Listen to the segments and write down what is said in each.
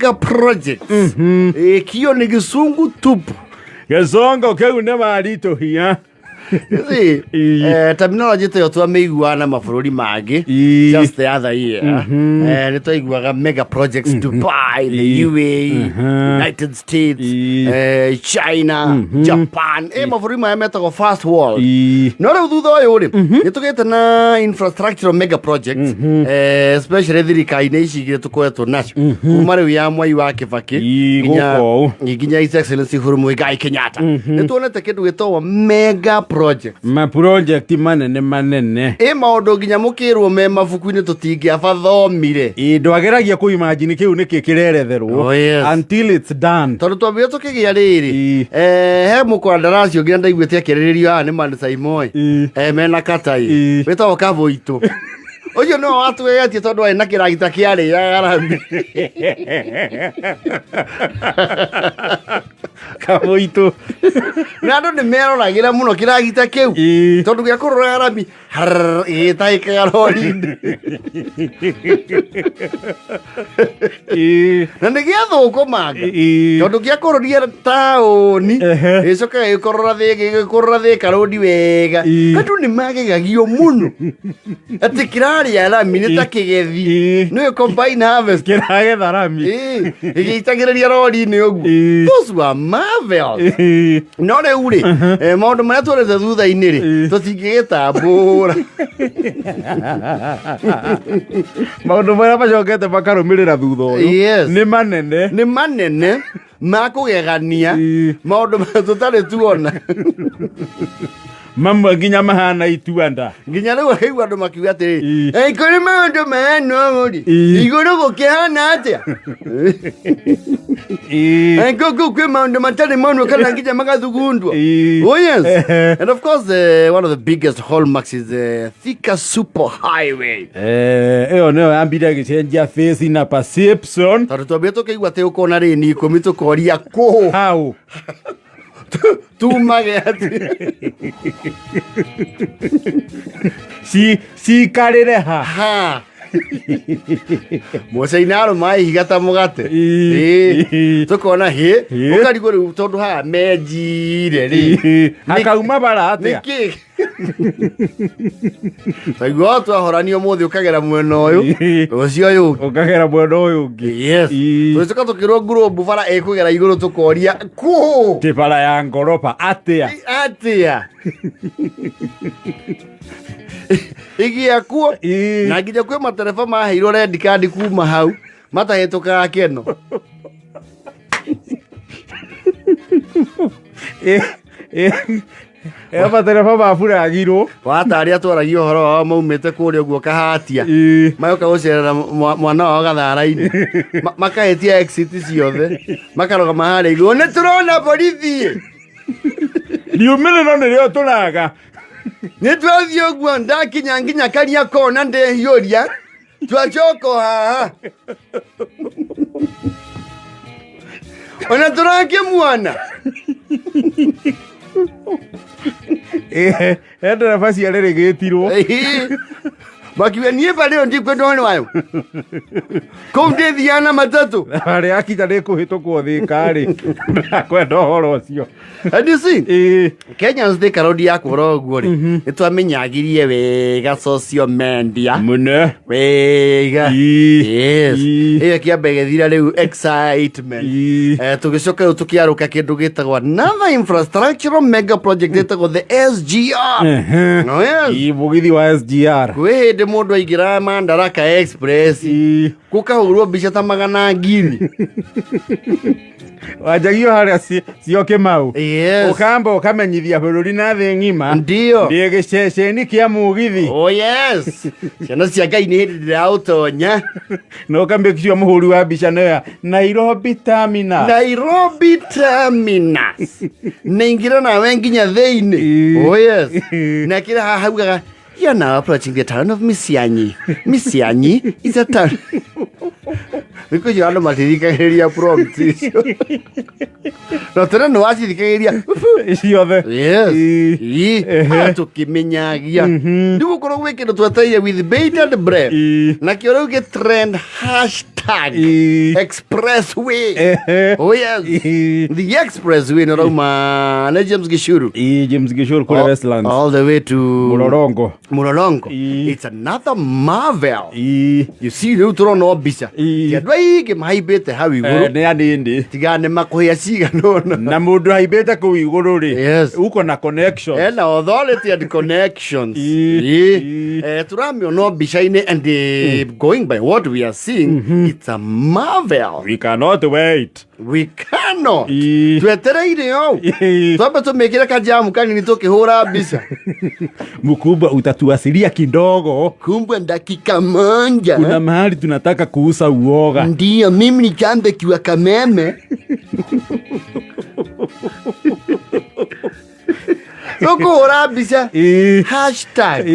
Projects. Kio nĩ gĩcungu tupu. Gĩcongo kĩu nĩ maritũhia. You see, Ii. Terminology ta ĩyo twamĩiguaga na mabũrũri mangĩ Ii. just the other year. Nĩ twaiguaga mega projects, Dubai, the UAE, United States, Ii. China, Japan, mabũrũri maya metagwo first world. Ii. No rĩu thutha ũyũ rĩ, nĩ tũgĩte na infrastructural mega projects, especially thirikari-inĩ ici igĩrĩ tũkoretwo nacio kuma rĩu ya Mwai wa Kĩbakĩ Ii, gũkũ ũũ. nginya His Excellency Uhuru Muigai Kenyatta. Nĩ tuonete kĩndũ gĩtagwo mega project, maproject manene manene. Ĩ maũndũ nginya mũkĩrwo me mabuku-inĩ tũtingĩabathomire. Ĩ, ndwageragia kũ imagine kĩu nĩkĩ kĩreretherwo Oh, yes. until it's done. Tondũ twambire tũkĩgĩa rĩrĩ, Ii. he mũkandarasi ũngĩ na ndaiguĩte akĩarĩrĩrio haha nĩ Mansa Moi, Ii. Mena Katai, Ii. wĩtagwo Kavũitũ. Ũcio nĩwe watũgegetie tondũ arĩ na kĩragita kĩarĩaga rami. Kamũitũ. Na andũ nĩ meroragĩra mũno kĩragita kĩu Ii. tondũ gĩa kũrora rami harrrr, gĩgĩtahĩkaga rori-inĩ. Ii. Na nĩ gĩathũkũmanga Ii. tondũ gĩakũrũria taũni, Ehe. gĩcoka gĩgĩkorora gĩgĩkũrora thĩka rũndi wega. Ii. Andũ nĩ magegagio mũno atĩ kĩrarĩa rami nĩ ta kĩgethi. Ii. Nĩwe combine harvest. Kĩragetha rami. Ii, gĩgĩitagĩrĩria rori-inĩ ũguo. Ii. Those were marvels. Ii. No rĩu rĩ, maũndũ marĩa tuonete thutha-inĩ rĩ, Ii. tũtingĩgĩtambũra. Maũndũ marĩa macokete makarũmĩrĩra thutha ũyũ Yes. nĩ manene. Nĩ manene ma kũgegania. Ii. Maũndũ marĩa tũtarĩ tuona. Mamwe nginya mahana ituanda. Nginya rĩu akaigua andũ makiuga atĩrĩ, Ii. "Kũrĩ maũndũ mahana ũũ rĩ, Ii. igũrũ gũkĩhana atĩa?" Ii. Kũu kwĩ maũndũ matarĩ monwo kana nginya magathugundwo. Ii. Oh yes. Ehe. And of course, one of the biggest hallmarks is the Thika Super Highway. Ĩyo nĩyo yambire ĩgĩcenjia face na perception. Tondũ twambire tũkĩigua atĩ ũkona rĩni 10 tũkoria kũ How tumage atĩ Cikarĩre ha? Ha mũcaina arũma ihiga ta mũgate. Ii. Ĩĩ. Tũkona hĩ Ĩ. ũkarigwo rĩu tondũ haha menjire rĩ, Hakauma bara atĩa? Nĩkĩ taigua twahorania ũmũthĩ ũkagera mwena ũyũ, Ii. rũciũ ũyũ ũngĩ. Ũkagera mwena ũyũ ũngĩ. Yes. Ii. Tũgĩcoka tũkĩrwo ngurubu bara ĩkũgera igũrũ, tũkoria kũ? Tĩ bara ya ngoroba atĩa? Atĩa ĩgĩa kuo? Ii. Na nginya kwĩ matereba maheirwo red card kuma hau matahĩtũkaga keno. Ĩ, matereba maburagirwo. Wata arĩa twaragia ũhoro wao maumĩte kũrĩa ũguo kahatia, Ii. magoka gũcerera mwana wao gathara-inĩ, makahĩtia exit ciothe, makarũgama harĩa igũrũ, nĩ tũrona borithi. Riumĩrĩro nĩrĩo tũraga. Nĩ twathiĩ ũguo ndakinya nginya karia kona ndehiũria, twacoka o haha ona tũrakĩmuona. He ndereba ciarĩrĩgĩtirwo. Makiuga niĩ barĩo ndikwenda ũhoro wayo kũu ndĩthiaga na matatũ. Harĩa akinya nĩ kũhĩtũkwo thĩka-rĩ, ndakwenda ũhoro ũcio. And you see, Ĩ. Kenyans Thika Road ya kwora ũguo rĩ, nĩ twamenyagirie wega social media Mũno. wega. Ii. Yes. Ii. Ĩyo kĩamba ĩgĩthira rĩu excitement. Ii. Tũgĩcoka rĩu tũkĩarũka kĩndũ gĩtagwo another infrastructural mega project ĩtagwo the SGR. Oh, yes. Ii, mũgithi wa SGR. Kwĩ hĩndĩ mũndũ aingĩraga Madaraka Express, Ii. gũkahũrwo mbica ta magana ngiri. Wanjagio harĩa cio Kĩmau. Yes. Ũkamba ũkamenyithia bũrũri na thĩ ng'ima. Ndio. Ndĩ gĩceceni kĩa mũgithi. Oh yes. Ciana cia Ngai nĩ hĩndĩ ndĩraũtonya. Na ũkamĩkio mũhũri wa mbica nĩyo ya Nairobi Terminus. Nairobi Terminus. Nĩingĩra nawe nginya thĩinĩ. Ii. Oh yes. Na kĩrĩa haha haugaga, "You are now approaching the town of Misianyi. Misianyi is a town." Thikũ icio andũ matithikagĩrĩria prompt icio, no tene nĩ wacithikagĩrĩria ciothe. Yes. Ii. Ii. Ehe. Ah, tũkĩmenyagia rĩu gũkorwo gwĩ kĩndũ twetereire with bated breath, nakĩo rĩu gĩ trend hashtag expressway. Oh yes, the expressway nĩ rauma nĩ James Gishuru. Ii, James Gishuru kũrĩa Westlands. All the way to Mũrorongo. Mũrorongo. It's another marvel. You see, rĩu tũrona o mbica. Ti andũ aingĩ mahaimbĩte hau igũrũ. Nĩ anini. Tiga nĩ makũhĩa cigana ũna. Na mũndũ haimbĩte kũu igũrũ rĩ, Yes. uko na connection. Ena authority and connections. Ii. Ii. Tũramĩona o mbica-inĩ and going by what we are seeing, it's a marvel. We cannot wait. We cannot. Twetereire o twambe tũmĩkĩre kajamu kanini tũkĩhũra mbica. Mkubwa, utatuasilia kidogo. Kumbwa dakika moja. Kuna mahali tunataka kuuza uoga. Ndio mimi nichambe kiwa kameme tũkũhũra mbica hashtag.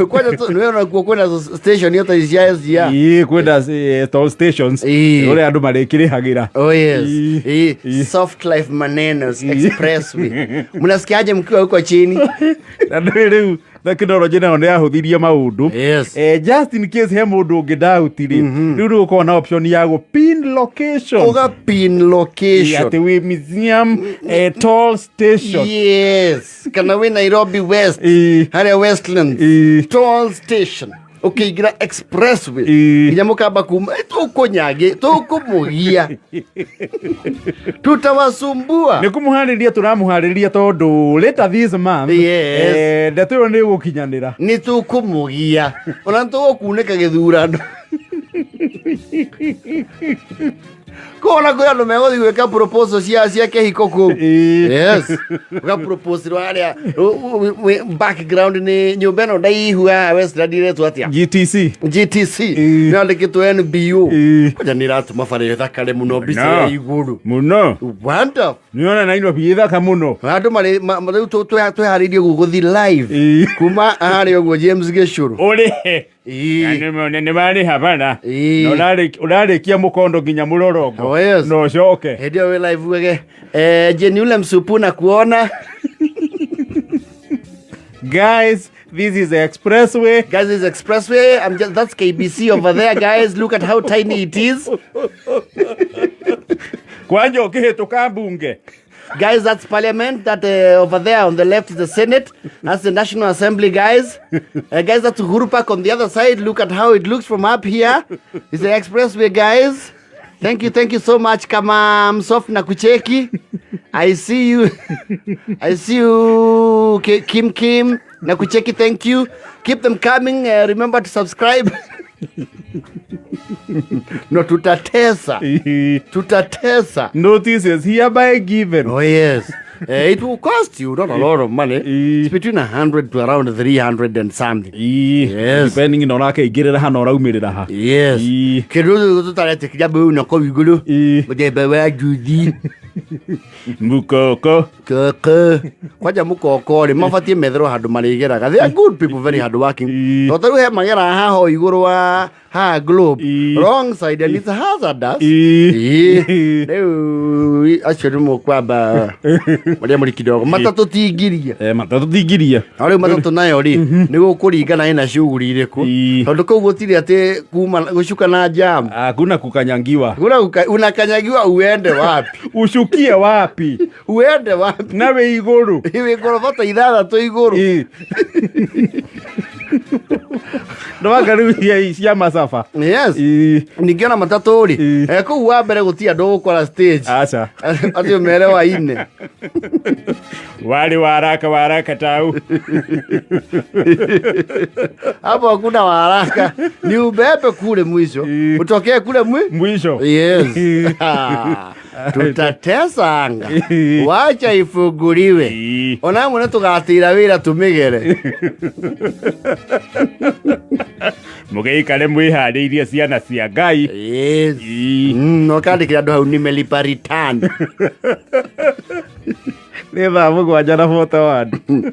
Kwanja nĩwona kuo kwĩna station yo ta cia SGR. Ii, kwĩna toll stations ũrĩa andũ marĩkĩrĩhagĩra. Oh yes. Ii. Soft life manenos expressway. Mnasikiaje mkiwa huko chini? Na nĩ rĩu tekinoronjĩ nayo nĩ yahũthirie maũndũ. Yes. Just in case he mũndũ ũngĩ doubt rĩ, rĩu nĩ gũkorwo na option ya gũ pin location. Uga pin location. Atĩ wĩ museum toll station. Yes. Kana wĩ Nairobi West. Harĩa Westlands. Toll station. Ũkĩingĩra expressway. Nginya mũkamba kuma tũkũnyagĩ tũkũmũgia. Tutawasumbua. Nĩ kũmũharĩria tũramũharĩria tondũ later this month, Yes. ndeto ĩyo nĩ ĩgũkinyanĩra. Nĩ tũkũmũgia ona nĩ tũgũkunĩka gĩthurano kona kwĩ andũ megũthiĩ gwĩka proposal cia kĩhiko kũu. Yes, ũgaproposerwo harĩa background nĩ nyũmba ĩno ndaihu haha Westland ĩretwo atĩa? GTC. GTC. Nĩyandĩkĩtwo NBU. Kwanja nĩ ĩratũma bara ĩthakare mũno mbica No. ya igũrũ. Mũno. Wonderful. Nĩona Nairobi ĩthaka mũno. Andũ marĩ rĩu twĩharĩirie gũgũthiĩ live kuma harĩa ũguo James Gĩcũrũ. Ũrĩhe. Nĩ warĩha bara. Na ũrarĩkia mũkondo nginya mũrorongo. Oh, yes. Na ũcoke. Hĩndĩ ĩyo wĩ live wege Jane yule msupu na kuona. Guys, this is the expressway. Guys, this is expressway. I'm just, that's KBC over there, guys. Look at how tiny it is. Kwanja ũkĩhĩtũka mbunge. Guys, that's parliament. That over there on the left is the Senate. That's the National Assembly, guys. Guys, that's Uhuru Park on the other side. Look at how it looks from up here. It's the expressway, guys. Thank you so much. Kama msoft na kucheki. I see you. I see you, Kim Kim. Na kucheki, thank you. Keep them coming. Remember to subscribe. No, tutatesa. Tutatesa. Notice is hereby given. Oh yes. It will cost you not a lot of money. It's between 100 to around 300 and something. Yes. Depending na ũrakeingĩrĩra ha na ũraumĩrĩra ha. Yes. Kĩndũ gĩkĩ tũtaretĩkĩria mbeu na kũu igũrũ. Mũthemba wa njuthi. Mũkoko. Koko. Kwanja mũkoko rĩ mabatiĩ metherwo handũ marĩgeraga. They are good people, very hard working. No tarĩu he mageraga haha o igũrũ wa haha globe. Wrong side and it's hazardous. Rĩu acio nĩ mũkwamba marĩa mũrĩ kidogo. Matatũ tingiria. Matatũ tingiria. Na rĩu matatũ nayo rĩ nĩ gũkũringana ĩna shughuli irĩkũ tondũ kũu gũtirĩ atĩ kuma gũcuka na jam. Hakuna kukanyangiwa. Hakuna unakanyagiwa uende wapi? Ushukie wapi? Uende wapi? Na wĩ igũrũ. Wĩ ngoroba ta ithathatũ igũrũ. Ndwanga rĩu cia cia macaba. Yes. Ningĩ ona matatũ rĩ kũu wa mbere gũtirĩ andũ gũkora stage. Aca. Atĩ ũmere wa ine. Warĩ waraka waraka tau. Hapo hakuna waraka. Ni ubebe kule mwisho. Utokee kule mwisho. Yes. Tutatesa anga. Wacha ifunguliwe. Ona amwe nĩ tũgatĩra wĩra tũmĩgere. Mũgĩikare mwĩharĩirie ciana cia Ngai. Yes. No kandĩkĩra andũ hau nimelipa return. Nĩ thaa 7:41.